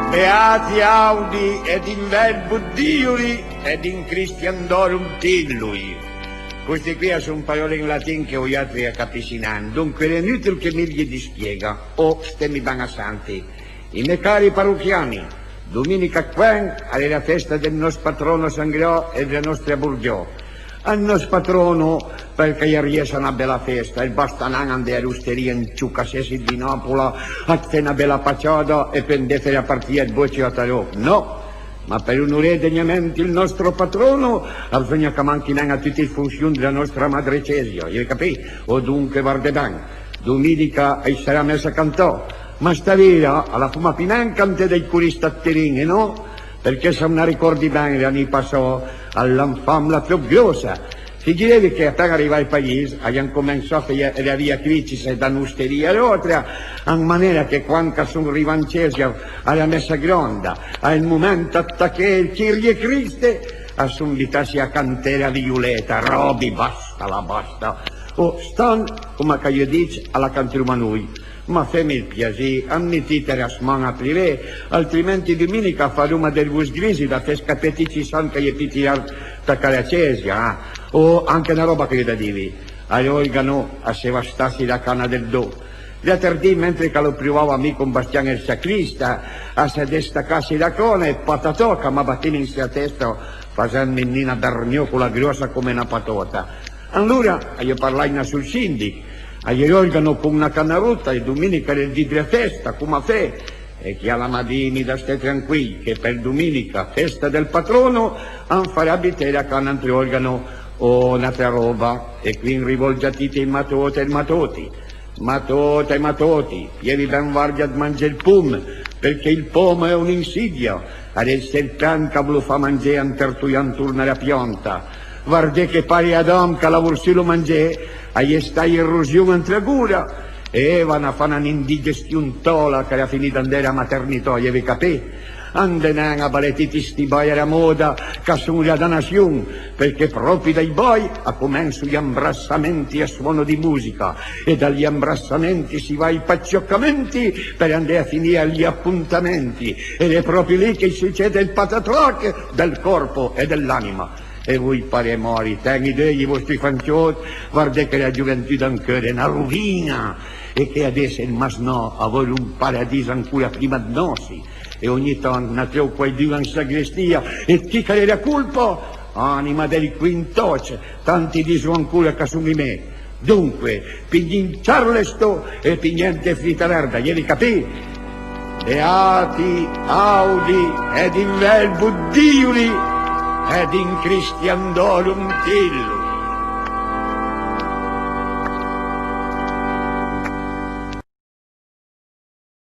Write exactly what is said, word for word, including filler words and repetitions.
Beati audi et in verbo Diui et in Christiandorum tillui. Costi qui a son paròle in latin che voiàutri a capissi nen, donque l'é inutil che mi i spiega, o stemi ben a senti. I me cari parochiani, dominica quven a l'é la festa del nòst patrono San Greò e dela nòstra Borgiò. Ël nòst patrono, përchè a-i riessa na bela festa, e basta nen andé a l'osteria an ciocasesse ëd vinàpola, a fé na bela paciada e peui andé fé la partìa ëd bocce a tarò. Nò! Ma për onoré degnamenti ël nòstro patrono, a bsògna ch'a manchi nen a tuti ij fonsion dela nòstra madre cesia, i avì capì? O donque vardé ben, dominica a-i sarà messa cantà, ma stavera a la foma pì nen canté dai corista ëd Terin, e nò, përchè s'a m'na ricòrdi ben, le ani passà a l'han famla tròp gròssa. Figureve che apen-a rivà an pais, a-i an comensà a fé la Via Crucis da n'osteria a l'àutra, an manera che quand ch'a son rivà an cesia a la messa granda, al moment dë taché ël Kyrie Christe, a son butasse a canté la Violeta, ròbi, basta, la basta. O stan, coma ch'a i dis, a la canteroma noi. Ma feme ël piasì, a m'meti la sman a privé, altrimenti dominica a faroma dël vos grisi da fé scapé tuti ij sand ch'a-i é pì tirà tacà a la cesia, eh? O anche na ròba ch'a-i é da divi, a l'òrgano a s'é vastà sula cana dël do. L'àutr dì, mentre ch'a lo provava mi con Bastian ël sacrista, a s'é dëstacà sula cana e patatò ch'a m'ha batime an sula testa, fasendme vnì na bergnòcola gròssa coma na patata. Alora a-i é parlà ij nòstri sìndich, a-i é l'òrgano con na cana rota e dominica a l'é ël dì dla festa, coma fé? E chiel a m'ha dime da sté tranquij, che për dominica, festa dël patrono, an farà buté la cana an l'òrgano. O n'àutra ròba, e qui an rivolgia a tuti ij matòt e ij matòti. Matòte, matòti, fievi ben varda ëd mangé ël pom, përchè ël pom a l'é un'insidia, a l'é ël serpent ch'a vlo fà mangé an tërtoià antorn a la pianta. Vardé che pare Adam ch'a l'ha vorsùlo mangé, a-i é staje erosion ant la gola, e Eva a n'ha fà na indigestion tòla ch'a l'ha finì d'andé a la maternità, i avì capì? Andé nen a balé tuti sti bai a la mòda ch'a son la danassion, përchè pròpi dai bai a comenso j'ambrassamenti a suono di musica, e da j'ambrassamenti si va ai paciocamenti për andé a finì a j'apontamenti, e l'é pròpi lì ch'a-i sucede ël patatrac dël còrpo e dl'ànima. E voi pare e mari, ten-i deuj ij vòstri fanciòt, vardé che la gioventù d'ancheu a l'é na rovin-a, e che adess ël masnà a vòl un paradis ancora prima ëd nòssi, e ògni tant a treuv quaidun an sagrestia, e ëd chi ch'a l'é la colpa? Ànima dël quintòch, tanti a diso ancora ch'a son ij mé. Donque, pì gnente Charleston e pì gnente frita verda, i avì capì? Beati audi et in verbo Diui et in Christiandorum tillui.